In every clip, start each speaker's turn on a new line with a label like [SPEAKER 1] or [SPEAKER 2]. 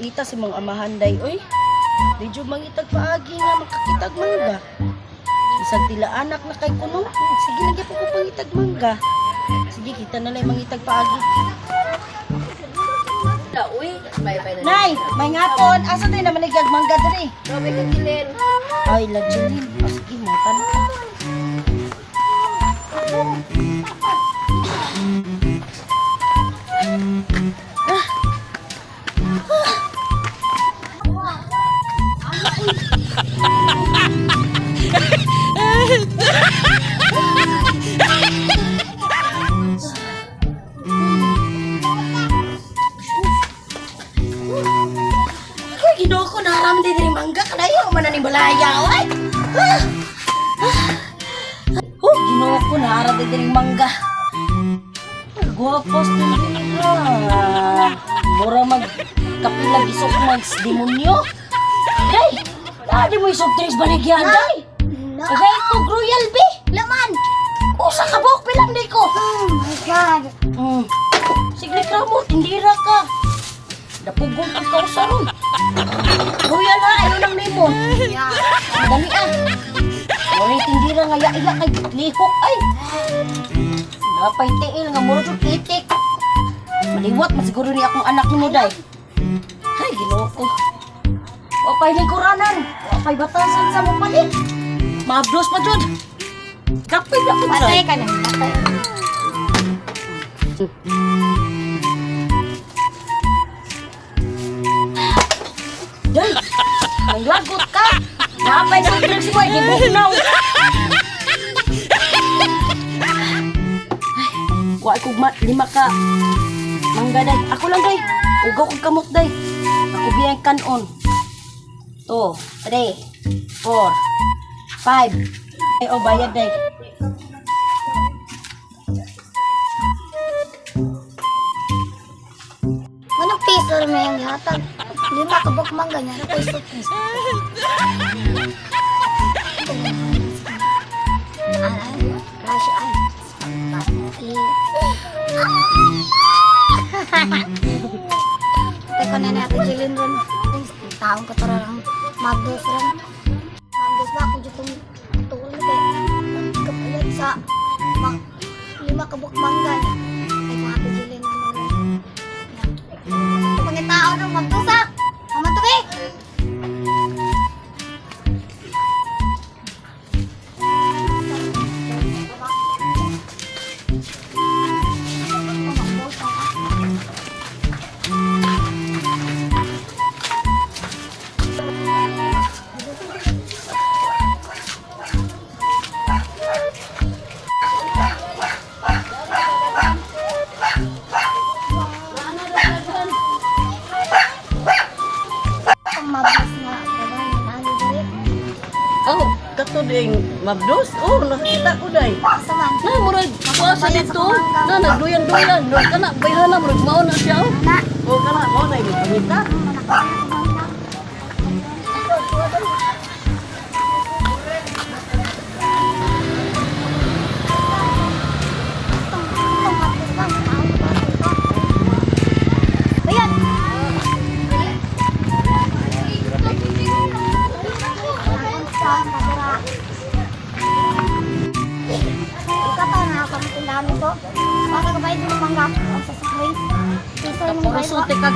[SPEAKER 1] Baita si mong amahan, day, oy. Di jud mangitag paagi nga makakitag mangga. Isang tila anak na kay kuno. Sige lang gyapon ko pangitag mangga. Sige, kita na lang mangitag paagi.
[SPEAKER 2] Uy, bye bye na.
[SPEAKER 1] Nay, may ngapon. Asa tayo naman nagyag mangga diri?
[SPEAKER 2] Grabe ka kilin.
[SPEAKER 1] Ay, Lajilin. O sige, mo tanong. Uy, Ginoo ko, naram din rin mangga. Kadayo man na ni balaya, oy. Ah! Ah! Oh, Ginoo ko, naram din rin mangga. Guwapos din din ha. Mura mag kapilag isok mag demonyo. Day, tadi mo isok drinks baligyan, day.
[SPEAKER 3] No.
[SPEAKER 1] Kagay ko, Royal B.
[SPEAKER 3] Laman!
[SPEAKER 1] Usa ka buok, pilang di ko.
[SPEAKER 3] Oh my God!
[SPEAKER 1] Sige ka mo, tindira ka. Dapugong ang kausa ron. Royal ha, ayaw nang nimo.
[SPEAKER 3] Yeah.
[SPEAKER 1] Dali ah. Wala tindira nga ya kay lihok ay. Napay tiil nga mura jud itik. Maliwat man siguro ni akong anak nimo, day. Ay, Ginoo ko. Wa pay lingkuranan, wa pay batasan sa mo palit. Mablos pa jud. Kapoy na ko.
[SPEAKER 3] Patay ka na. Patay.
[SPEAKER 1] Day, nanglagot ka. Napay sa drinks mo, ay gibugnaw. Wa ko lima ka mangga, day. Ako lang, day. Ugaw kog kamot, day. Ako biyang kanon. 2, 3, 4, 5. Ay, oh, bayad, day.
[SPEAKER 3] Anong piso rin may ang gihatag? 5 ka buok mangga niya. Ano piso? Ay, crush ay. Teko na natin Jilin ron. Taong ko tara lang. Magdos ron. Magdos ba ako dito tulog kay kapalit sa 5 ka buok mangga niya. Ay, kung Ate Jilin ano rin. Mga tao nung magdusa. Mama tubi. Ang mabas nga kaban ano diri.
[SPEAKER 2] Oh, kato ding mabdos. Oh, nakita ko day.
[SPEAKER 3] Asa man?
[SPEAKER 2] Na murag kuha sa dito. Na nagduyan-duyan. No kana bayhana murag mao na siya. Oh.
[SPEAKER 3] Na.
[SPEAKER 2] Oh, kana mao na imong pangita.
[SPEAKER 3] Bayan.
[SPEAKER 1] Puro kag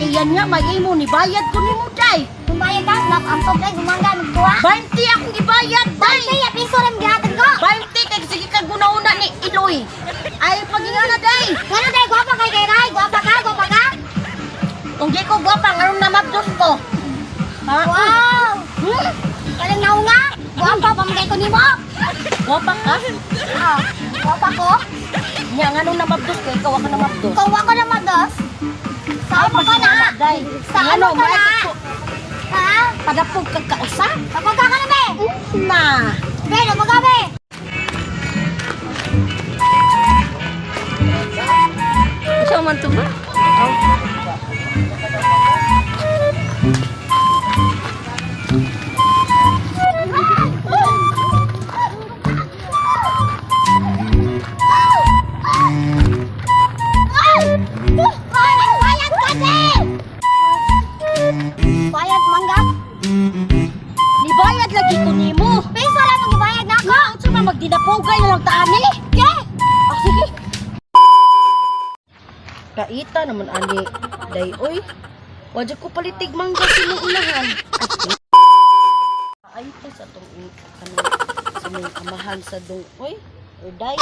[SPEAKER 1] iyan nga may imo ni bayad ko nimo, day.
[SPEAKER 3] Kumayag ka, ang sobrang gumangga, nagduwa.
[SPEAKER 1] 20 akong gibayad, day.
[SPEAKER 3] Kaya piso rin gihatag ko.
[SPEAKER 1] 20 kay sige kag guna-una ni Iloy. Ay pagingana, day.
[SPEAKER 3] Ngano day, gwapa kay kay Ray, gwapa ka, gwapa ka.
[SPEAKER 1] Kung di ko gwapa nganong namabdos ko? Ha?
[SPEAKER 3] Wow!
[SPEAKER 1] Hmm?
[SPEAKER 3] Kalang naunga, gwapa pa man kay ko nimo.
[SPEAKER 1] Gwapa ka?
[SPEAKER 3] Ah, gwapa ko.
[SPEAKER 1] Nya nganong namabdos ko, ikaw ako namabdos.
[SPEAKER 3] Kung wako na mados, sa
[SPEAKER 1] Ay
[SPEAKER 3] mo ka na.
[SPEAKER 1] pagingana, day.
[SPEAKER 3] Sa
[SPEAKER 1] Ngano
[SPEAKER 3] ano ka
[SPEAKER 1] may
[SPEAKER 3] na? Ha?
[SPEAKER 1] padapog kag kausa?
[SPEAKER 3] Kapag ka na be.
[SPEAKER 1] Na.
[SPEAKER 3] Be, lumaga be.
[SPEAKER 2] Siya man to ba?
[SPEAKER 3] Ay! Bayad ka be! Bayad mangga.
[SPEAKER 1] Nibayad lagi ko nimo.
[SPEAKER 3] Piso lang ang gibayad nako.
[SPEAKER 1] Na, unsa man magdinapugay na lang taani?
[SPEAKER 3] Ke!
[SPEAKER 1] Ah, sige. Kaita naman ani, day oy. Wajud ko palitig mangga sa unahan. Ay pa sa tong ano sa mong amahan sa dong oy. Or day.